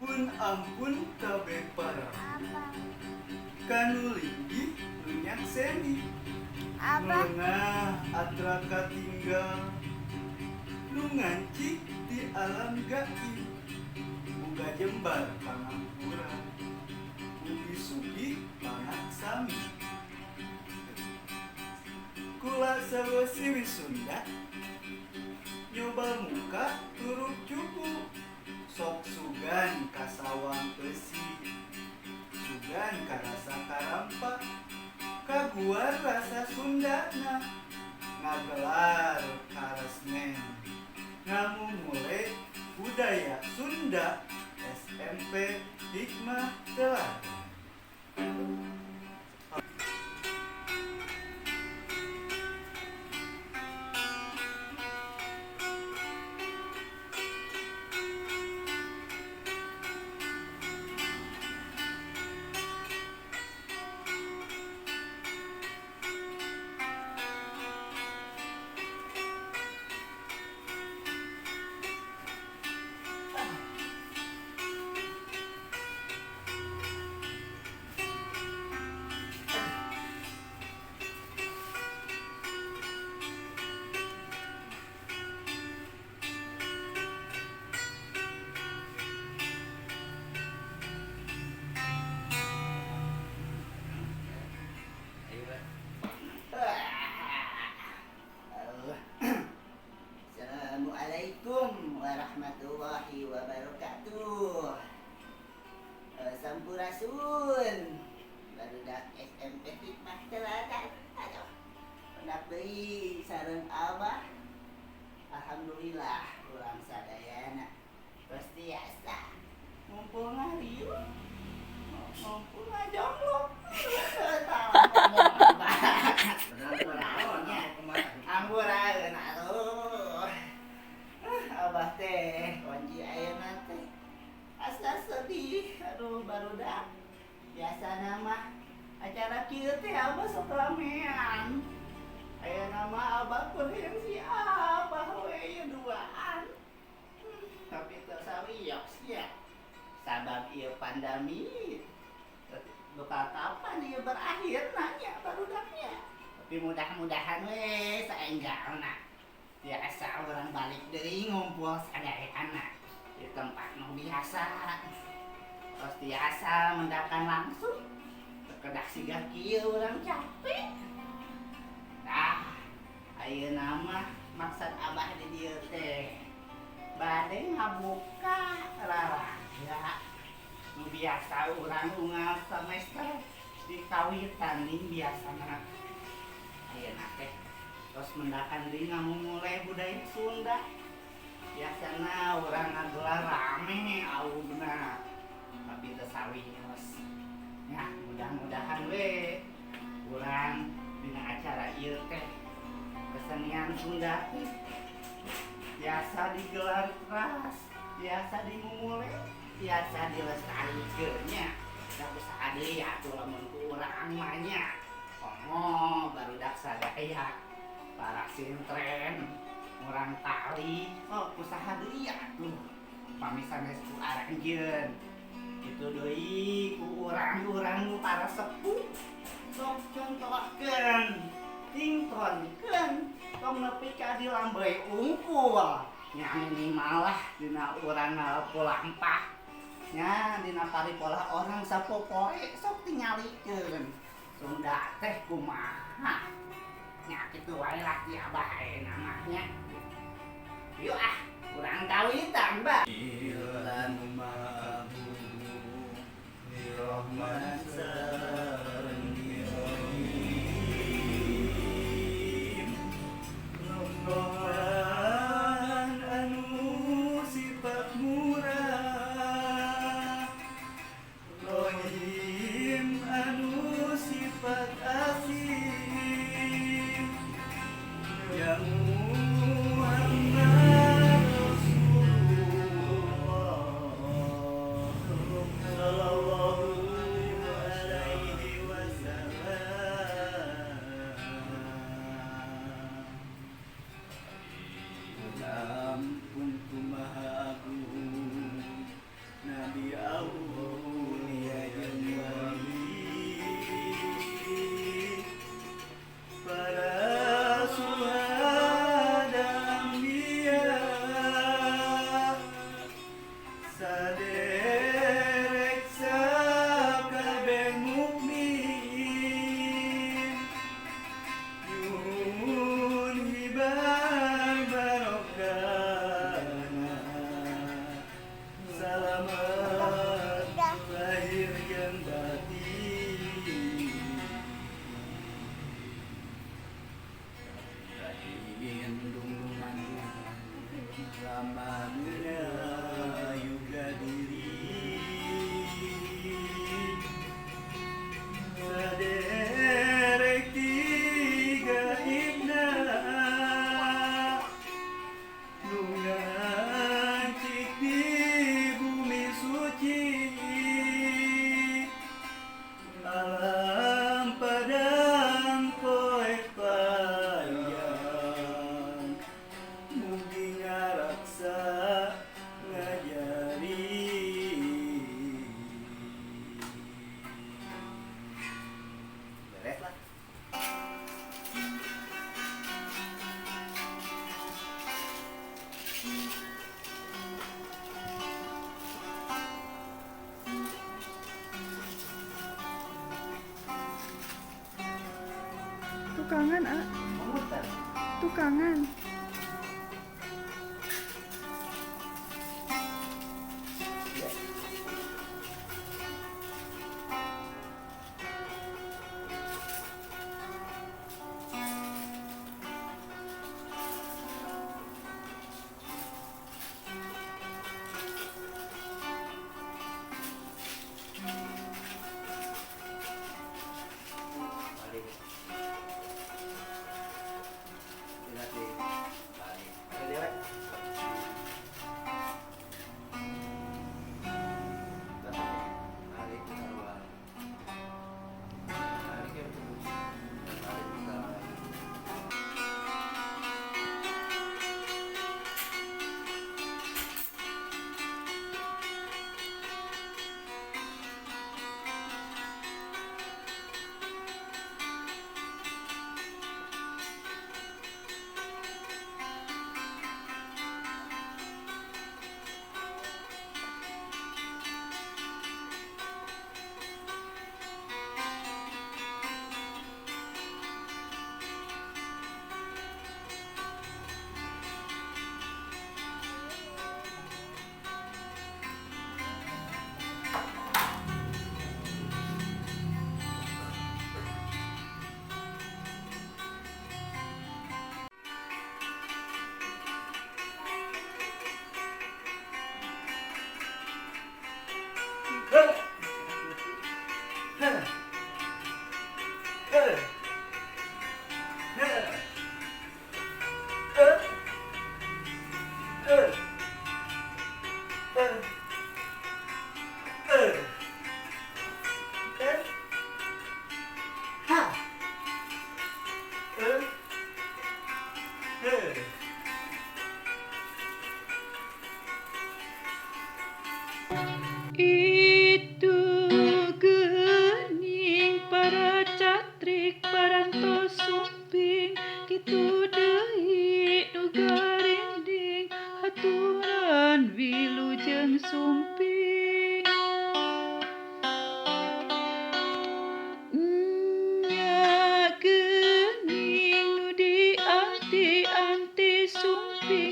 Pun ampun kabeh para kanu linggih nu nyakseni. Abah. Meungah atra katinggal nu ngancik ti alam gaib, muga jembar pangampura, mugi sugih pangaksami. Kula sarua siwi Sunda nyoba muka turuk cupu, sok sugan kasawang eusi, sugan karasa karampa, kaguar rasa Sundana, ngagelar karesmen, ngamumule budaya Sunda SMP Hikmah Teladan. Ayo, Pak. Assalamualaikum warahmatullahi wabarakatuh. Sampurasun. Barudak SMP Hikmah Teladan. Aduh. Pendak deui sareng Abah. Alhamdulillah urang sadayana tos tiasa ngumpul ngariung, ngumpul ngajonglo. Ngomong Abah. Hampuraeun atuh. Ah, Abah teh kunci ayeuna teh asa sedih, aduh, barudak. Biasana mah acara kieu teh Abah sok ramean. Ayeuna mah Abah kuring si Abah we ieu duaan. Tapi teu sawios ya. Sabab ieu pandemi. Bakal kapan ieu berakhir nanya barudaknya. Tapi mudah-mudahan we saenggalna biasa urang balik deui ngumpul sadayana di tempat nu biasa. Tos tiasa mendakan langsung. Kedah siga kieu urang capek. Tah, ayeuna mah maksad Abah di dieu teh bade ngabuka raraga nu biasa urang unggal semester di kawitan ning biasana. Ayeuna teh tos mendakan deui ngamumule budaya Sunda. Biasana urang ngagelar rame augna, tapi teu sawios ya. Mudah-mudahan we urang dina acara ieu teh kesenian Sunda teh biasa digelar teras, biasa dimumule, biasa dilestarikeun nya. Da usaha deui atuh lamun ku urang mah nya. Komo barudak sadaya para sintren murang tali, oh, usaha deui atuh pami sanes ku aranjeun kitu deui ku urang-urang nu para sepuh, sok contohkeun, tingtonkeun, tong nepi ka dilambey ungkul nya. Minimal lah dina urang ngalampah nya dina paripolah orang sapopoe sok tingalikeun Sunda teh kumaha nya. Kitu wae lah ti Abah ayeuna mah nya. Yuk ah, urang kawitan, Mbak. Ilan ma'abu Rahman sareng Ibrahim, Rahman anu sifat murah, Rohim anu sifat asih, Ya Muhammad Rasulullah. Saderek sakabeh mukmin nyuhun hibar barokahna salamet lahir jeung batin. Ingin dungdungan lamanya juga diri saderek tiga ibna nu ngancik di bumi suci alam padang poek panjang mugi ngaraksa ngajari. Beres lah. Tukangan, ah. Memutar. Tukangan. Ya. Balik. Tidak sih. Balik. Ada dewek. Balik keluar. Balik ya. Balik keluar. Itu geuning para catrik parantos sumping kitu deui nu garinding haturan wilujeng sumping. Nya geuning nu dianti-anti sumping.